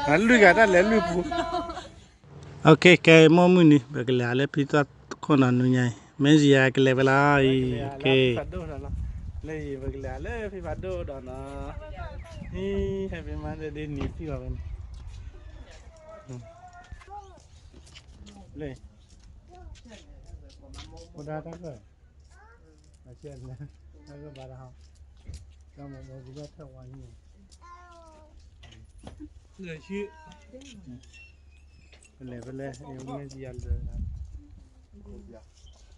အလွံၢ်ဂၤတၢ်လဲၤလွံၢ်ပူၤ. ကဲ မိၢ်မုၢ်နံၤ ပကလဲၤလၢဖံသးခိၣ်နီၤ နူညါအံၤ မ့ၢ်ယၤကလဲၤဝဲလၢအံၤ ကဲ လၢယံၤပကလဲၤလၢဖံဖးဒိၣ်ဒီးနီၤ ဟံ Happy Mother's Day နံၤသံၣ်ဘၣ်ဝဲန့ၣ် လၢ အိၣ်ဒၣ်တၢ်ကၢၢ် အဆဲးလဲၣ် တၢ်ကၢၢ်ဘၣ်တၢ်ဟီ တၢ်မၤမၤကဒၣ်ထၢၣ်ဝါဟံၣ် လၢဆံ ဖဲလဲၣ်ဖဲလဲၣ် အမ့ၢ်ယၤလၢ တၢ်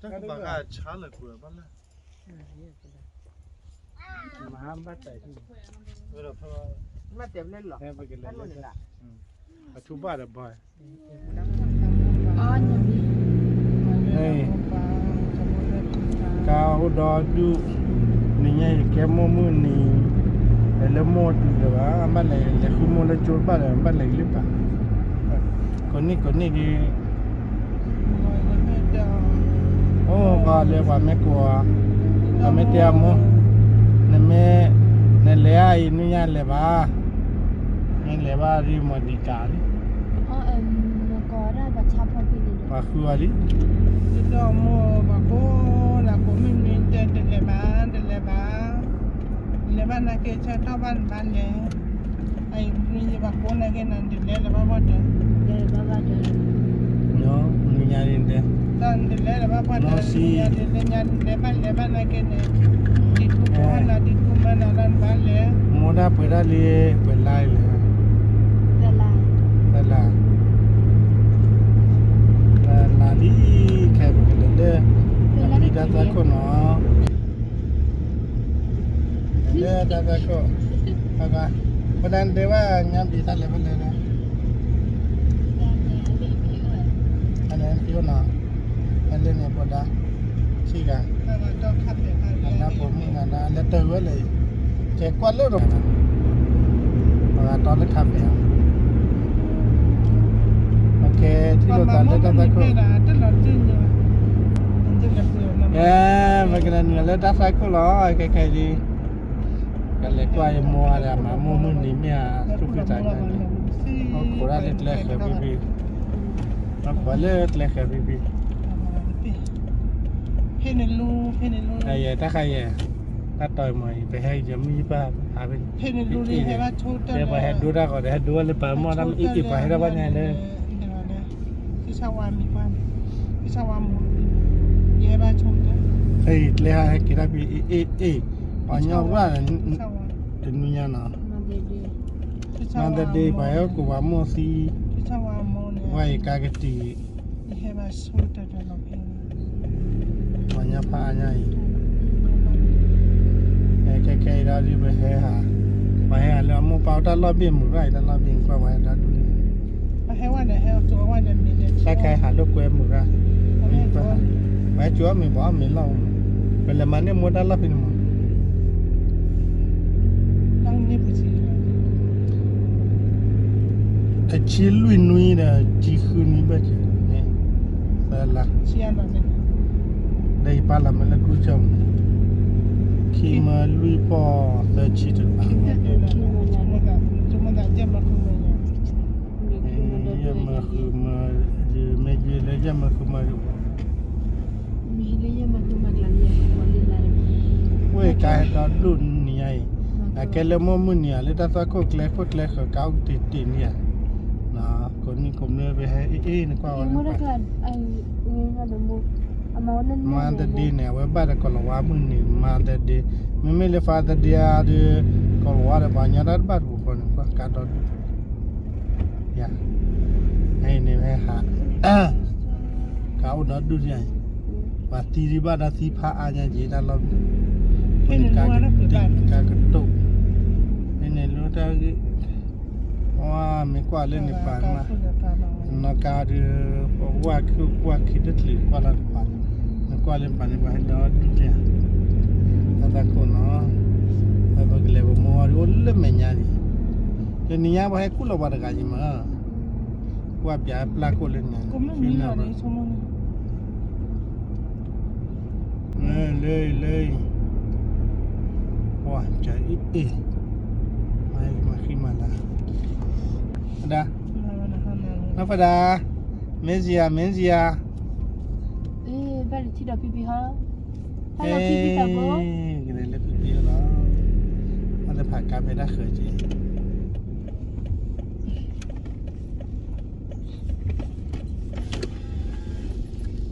ကဘၣ်ဂၤဆါလၢကွၢ်ဘၣ်လၢ မဟါဘၣ်တၢ်ဟံၣ် ဝဲဒီးဖဲ မ့ၢ်တဲဘျဲလီၤ ဖဲပကလဲၤလၢ အထူဘၣ်ဒီးဘၣ် ကအိၣ်ဒီးဒူၣ် နံၤညါအံၤကဲမိၢ်မုၢ်နံၤ လဲၤလၢမိၢ်တုၤလၢၤဘၣ် ဘၣ်လဲၤ လဲၤဃုမိၢ်လၢကၠိတဘၣ်ဒီး ဘၣ်လဲၤကလံၢ်ပာ် ကိးနံၣ်ကိးနံၣ်ဒ် အိၣ်ပှၤလၢပှၤမ့ၢ်ကိး ပှၤမ့ၢ်တဲအမိၢ် နမ့ၢ် နလဲၤအံၤနံၤညါလဲၤဘၣ် မ့ၢ်လဲၤဘၣ်ဒ်မ့ၢ်ဒံးကးလံ ပှၤဃုအီၤလံ ဒီးမိၢ်ပှၤကိးလၢကိးမုၢ်နံၤတဲတလဲၤဘၣ် တလဲၤဘၣ် လဲၤဘၣ်နာ်က့ဆၢထီၣ်ဘၣ်နဘၣ်လဲၤ အံၤပှၤကိးနာ်က့နၤတလဲၤလၢၤဘၣ်ဘၣ်တၢ် နံၤညါဒ်တဲ တလဲၤလၢၤဘၣ်ဘၣ်တၢ် နံၤညါဒ်လဲၤညါဒ်လဲၤဘၣ်လဲၤဘၣ်နာ်က့န့ၣ် ဒ်ထူဖိဟဲနၤဒ်ထူမၢနၤလၢနဘၣ်လဲၤ မိၢ်ဒၣ်ပှဲၤဒၣ်လံ ပှဲၤလါလံ သၢလါ လါလံ ခဲပကလဲၤလၢ ဖံတၢ်သးခိၣ်နီၤ လၢတၢ်သးခိၣ် အဂၤ ပဒၣ်ဒဲးဘၣ် ညါဘျံးတၢ်လဲၤဖဲလဲၣ်လဲၣ် အလဲၤဖံအိၣ်နီၤ အလဲၤန့ၣ်ပဒၣ် ဆံဂၤ အနၢ်ဖိမုၣ်ဂၤဒၣ် လဲၤတၢ်ဝဲလဲၣ် ကဲကွၢ်လၢဒီး ပဂၤတီလၢခါဖဲ အကဲ ထံၣ်လိာ်သးလၢတၢ်သးခိၣ် အဲ ပကလဲၤနုာ်လၢတၢ်သးခိၣ်လီၤ ခဲခဲဒ် ကလဲၤကွၢ်ယမိၢ်ဒီး မၤမိၢ်မုၢ်နံၤမ့ၢ်ဧါ သူၣ်ဖှံသးညီန့ၣ် အိၣ်ခိးဒၣ်လၢကျဲဃၢၤဖံဖံ အိၣ်ခိးလၢကျဲဃၢၤဖံဖံ ဖဲန့ၣ်လူ ဖဲန့ၣ်လူ ယဲ တၢ်ခါယဲ တၢ်တီမ့ၢ်အံၤ ပဟဲယမုၢ်ယပၢ် ဖဲန့ၣ်လူ ပဟဲဒိတၢ်ဂီၤဒီး ဟဲဒိလၢပှၤမီၢ်တၢ်မ့ၢ်အံၤ ပှၤဟဲဒၣ်ပှၤညါလၢ အံၤ ကျဲဟးဟဲက့ၤတၢ်ဖံ အ့ၣ် အ့ၣ် ပှၤညီဘၣ် တနွံညါနီၤ မၤသဒ့ ပှၤဟဲအိၣ်ကိးပှၤမိၢ်သံ ဝဲအံၤကါကတံာ် ပှၤညီဖးအါညါအံၤ ခဲခဲအံၤဒီးဒ်ပဟဲဟး ပှၤဟဲဟးလၢအမိၢ်ပၢ်အိၣ်တၢ်လီၢ်ဘ့ၣ်မုာ်ရၣ်အံၤ တၢ်လီၢ်ဘ့ၣ်ကွၢ်ပှၤဟဲဒီဒူၣ်န့ၣ် တၢ်ခဲဟးလိာ်ကွဲမုာ်ရၣ် ပှၤဟဲကၠီအီၣ်မ့ၤဘၣ်အီၣ်မ့ၤလီၢ်မး ပလဲၤမၤန့ၢ်မိၢ်တၢ်လီၢ်ဖဲန့ၣ်မး အဆံလွံၢ်နွံဒီး ဆံဃုနွံဘၣ်က့ၤ သၢလါ ဒီးယပာ်လီၤမ့ၢ်လၢကူကၠီမး ခံမၢလွံၢ်ပီၢ်သၢဆံတလါ ယမၤဃုမၤ မ့ၢ်ယဲလၢယမၤဃုမၤ ဝဲကါဟဲဒီဒူၣ်နံၤညါအံၤ အကဲလၢမိၢ်မုၢ်နံၤဧါ လၢတၢ်သွၣ်ခိၣ်ကျဲခိၣ်ကျဲဃၢၤ ကါအိၣ်တ့ၢ်တ့ၢ်န့ၣ်ဧါ ကိးနံၣ်ကိးမုၢ်ပဟဲအ့ၣ်အ့ၣ်နကွၢ်ဝဲ မၤသဒ့န့ၣ် အဝဲဘၣ်ဒီးကီၤလၤဝါမုၢ်နံၤ မၤသဒ့ မ့မ့ၢ်လၢ Father's Day ဒီး ကီၤလၤဝါဒီးပှၤညီတၢ်တဘၣ်တပူၤဃီန့ၣ် ကွၢ်ကါဒီဒူၣ် ယၤ အံၤန့ၣ်ဟဲဟး ကါအိၣ်ဒီဒူၣ်ယၤအံၤ ပှၤသံဒံးဘၣ်ဒီးသံဖးအါညါက့ၤတၢ်လီၢ် ဖဲန့ၣ်ကါကတိၢ် ဖဲန့ၣ်လၢတၢ်ဂ့ၢ် ပှၤမ့ၢ်ကွၢ်လၢန့ၣ်ပာ်မး နီၢ်ကါဒီး ပဝၢ်ခုၣ်ကွၢ်ခံတချုးကွၢ်လၢတပာ် နကွၢ်လၢပာ်န့ၣ် ပှၤဟဲဒီဒူၣ်ယၤ တၢ်သးခိၣ်နီၤ ပကလဲၤပမိၢ်ဝါဒီးအိၣ်လၢမဲာ်ညါန့ၣ် တနံၤညါပှၤဟဲကူၣ်လီၤပှၤတဂၤယံၤမး ကွၢ်ပျးပျၢ်ကိၣ်လၢန့ၣ် လၢ လၢ ပှၤကၢ်အ့ၣ်အ့ၣ် မၤဃံမၤလၤ ဖဒၣ်, နီၢ်ဖဒၣ်, မ့ၢ်စံယၤ မ့ၢ်စံယၤ, ဘၣ်လီၤထံဒီးဖံဖံဟီ, ဟဲလီၤဖံဖံတၢ်ဘိ, ကလဲၤလၢဖံဖံလီၤ, အလၢဖးကါဖဲဒၣ်ဃၢၤက့ၤ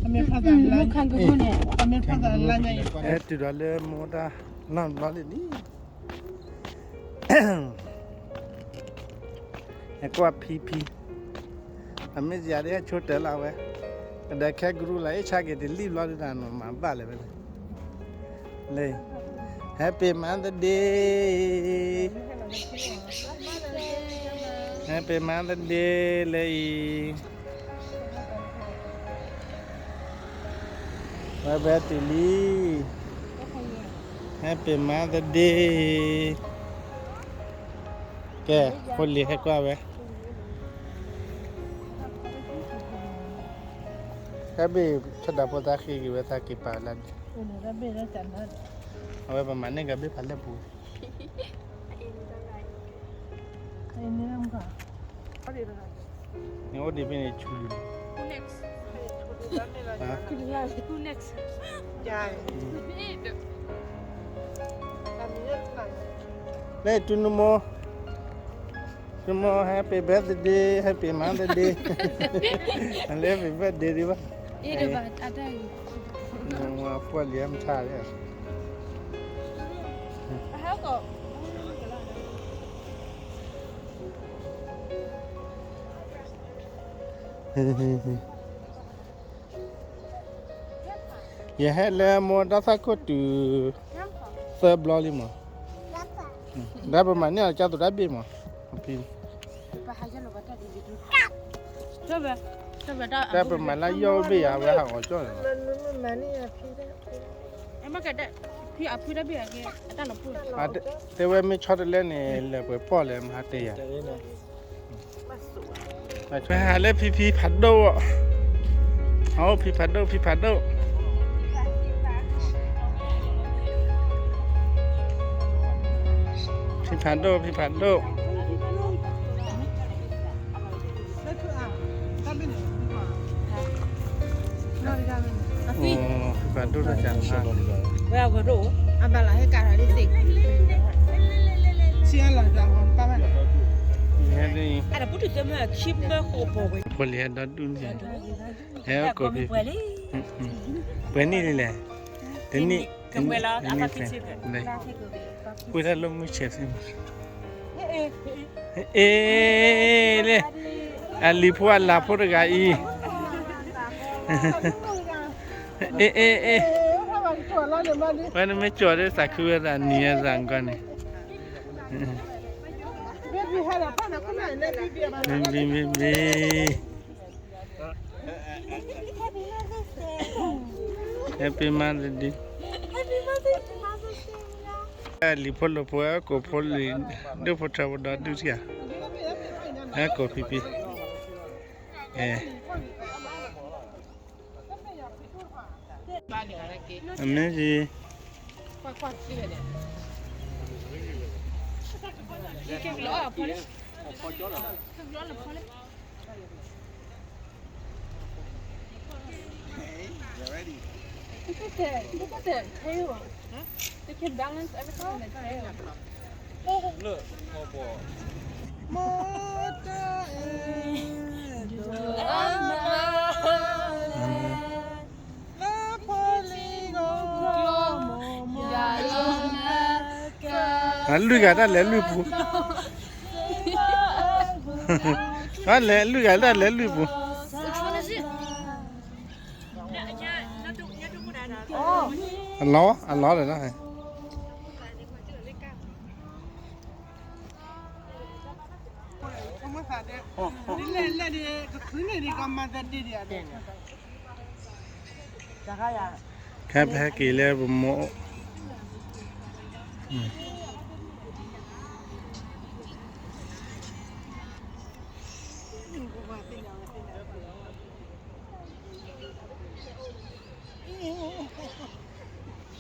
အမ့ၢ်ဖးသးလါန့ၣ်, အမ့ၢ်ဖးသးလါန့ၣ်, အဲ တုၤဒီးလၢမိၢ်တၢ်လီၢ်ဘျီလံလံ, ဟဲကွၢ်ဖံဖံ, အမ့ၢ်စံယၤဒ်ဟဲဆိတၢ်လီၤဝဲ, ကဒီးခဲကရူၢ်လီၤ အ့ၣ်ဆါက့ၤတလံၣ်ဘျီဒ်တၢ်နီၤ မၤဘၣ်လဲၣ်ဝဲလဲၣ်, လၢ Happy Mother's Day, Happy Mother's Day လၢအံၤ ဝဲဘဲတုၤလံ, Happy Mother's Day, ကဲ ဖိလံၤဟဲကွၢ်ဝဲ, ဟဲဘ့ၣ် ဆဒၣ်ဖိသၣ်ဃ့က့ၤဝဲသးက့ၤပာ်လၢန့ၣ်, အဝဲပမၤန့ၢ်ကဘ့ၣ်ဖးလဲၢ်ပူၤ နအိၣ်ဒံးဖဲန့ၣ်ဆူလံ, လၢတုနမိၢ်, တုနမိၢ် Happy birthday, Happy Mother's Day, လၢ Happy birthday ဒံးဘၣ်, ပှၤလံၤမဆါ, ယဟဲလၢမိၢ်တၢ်သၣ်ခိၣ်တုၤ သၢဘျီလံမး, ဒီးပမၤန့ၢ်အီၤကသိးတၢ်ဘ့ၣ်မး, တၢ်ပမၤလၢယီၢ်ဘ့ၣ်ယၤ အဝဲဟးဂီၤကၠီၣ်န့ၣ်, တဲဝဲမ့ၢ်ဆီတလဲန့ၣ် လဲၤပှဲၤပီၣ်လဲၣ်မဟါတဲယၤ ဟးလၢဖံဖံဖးဒိၣ်, အိၣ်ဖံဖးဒိၣ် ဖံဖးဒိၣ်, ဖံဖးဒိၣ် ဖံဖးဒိၣ်, ဖံဖးဒိၣ်တၢ်ကၢ်, ဖိလံၤဟဲဒီဒူၣ်န့ၣ်, ဟဲကိးဖံဖံ, ပှဲၤနံၣ်လံလဲၣ်, တနံၣ်, တနံၣ်, ပှဲၤနံၣ်လံလဲၣ်, ပှဲၤတၢ်လၢမုၢ်ဆဲးဖဲမး, အ့လၢ, အလံၤဖိအလၤဖိတဂၤအံၤ, အ့ အ့ အ့, ဝဲနမ့ၢ်ကၠီၤဒ်သးခုဝဲသးနံၤအသးကီန့ၣ်, ဘ့ၣ်ဘ့ၣ်, Happy Mother's Day, လံၤဖိလိာ်ဖိ ကိးဖိလံၤ, ဒိၣ်ဖိထၢဖိဒီဒူၣ်ထံၣ်ဧါ, ဟဲကိးဖံဖံ, အဲ အမ့ၢ်ယံၤ, အလွံၢ်ဂၤတၢ်လဲၤလွံၢ်ပူၤ, အလဲၤလွံၢ်ဂၤတၢ်လဲၤလွံၢ်ပူၤ, အလီၤ အလီၤလၢၤလီၤ. ခဲပဟဲက့ၤလၢပမိၢ်,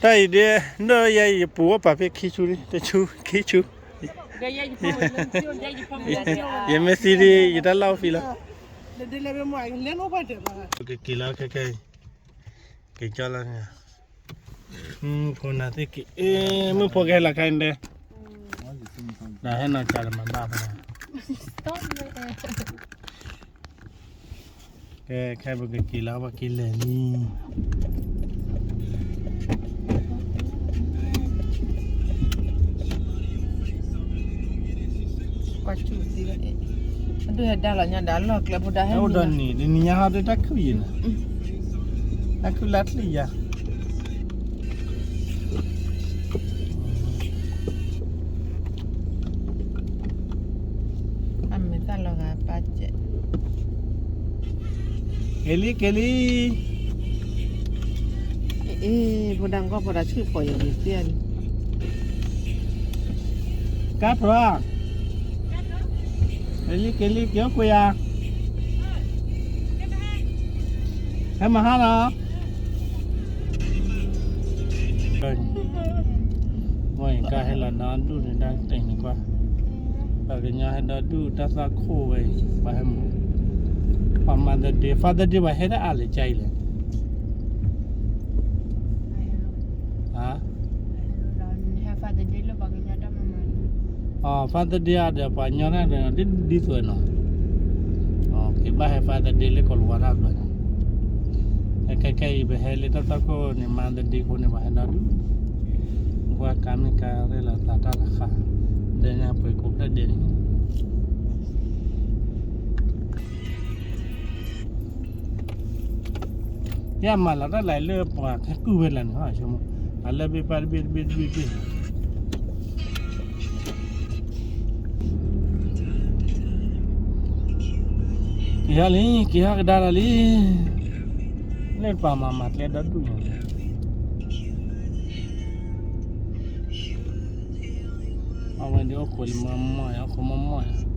တၢ်အံၤဒ် ဒီးယဲယပူၤအိၣ်ပာ်ဖဲခံဆူလံ တဆူခံဆူ, ယမ့ၢ်သံဒ် ယတၢ်လီၢ်ဖံးလီၤ. ကက့ၤလီၤခဲခဲအံၤ, ကက့ၤကၠီလီၤန့ၣ်, ခိၣ်နၢ်သ့ၣ်က့ၤ, မုၢ်ဖိကဟဲလီၤခဲအံၤဒဲး, ဒီးဟဲနီၤကၢ်လၢမၤဘၣ်ဖဲ ကဲ ခဲပကက့ၤလီၤ ပက့ၤလဲၤလံ. ကွၢ်စူၣ်သ့, အဒိဟဲဒါလီၤညါဒီးအလီၢ်ကျဲဖိဒါဟဲအိၣ်ဒီးန့ၣ် တနံၤညါဟီဒ်တၢ်ခုၣ်ယံၤန့ၣ်, တၢ်ခုၣ်လၢချံၣ်ယၤ အမ့ၢ်သၣ်လီၤဂာ်ပာ်စဲး, က့ၤလံ က့ၤလံ, အ့ ဖိဒါကီၢ်ဖိဒါဆူၣ်ဖီၣ်ယၤန့ၣ်သ့လံ, ကါထီၣ်, က့ၤလံ က့ၤလံ က့ၤအိၣ်ကွံာ်ယၤ, ဟဲမဟါလီၤ. ဝဲကါဟဲလီၤဒီဒူၣ်န့ၣ် တၢ်တ့ၢ်န့ၣ်ကွၢ်, ပှၤကညီဟဲဒီဒူၣ်တၢ်သၣ်ခိၣ်ဝဲအံၤ ပှၤဟဲမၤ, ပှၤမၤသဒ့ Father Day ပှၤဟဲတၢ်အါလဲၣ်ကါအံၤလဲၣ်, ဟါ Father Day အဒီးပှၤကညီတၢ်ဒီး ဒ်ဒ်သိးနီၤ, က့ၤဘၣ်ဟဲ Father Day လၢကီၢ်လၤဝါတၢ်ဘျီန့ၣ်, ခဲခဲအံၤ ပဟဲလၢတၢ်သၣ်ခိၣ်န့ၣ် မၤသဒ့အဃိန့ၣ် ပှၤဟဲဒီဒူၣ်, ကွၢ်ကါမ့ၢ်ကါရဲၣ်လီၤသးတၢ်တဃာ်, ဒီးညါပှဲၤကိးဖျၢၣ်ဒဲးန့ၣ် ယမၤလီၤတၢ်လၢပှၤဟဲကုၢ်ဝဲလၢန့ၣ်, အလၢဘ့ၣ်ပၢ်တဘ့ၣ်တဘ့ၣ်တဘ့ၣ်တဘ့ၣ်, က့ၤဟီလံ က့ၤဟီကဒါလီၤလံ, လၢပှၤမၤမၤကျဲဒီဒူၣ်န့ၣ်, အဝဲဒၣ်အိၣ်ခိးလံမီၢ်မီၢ် အိၣ်ခိးမီၢ်မီၢ်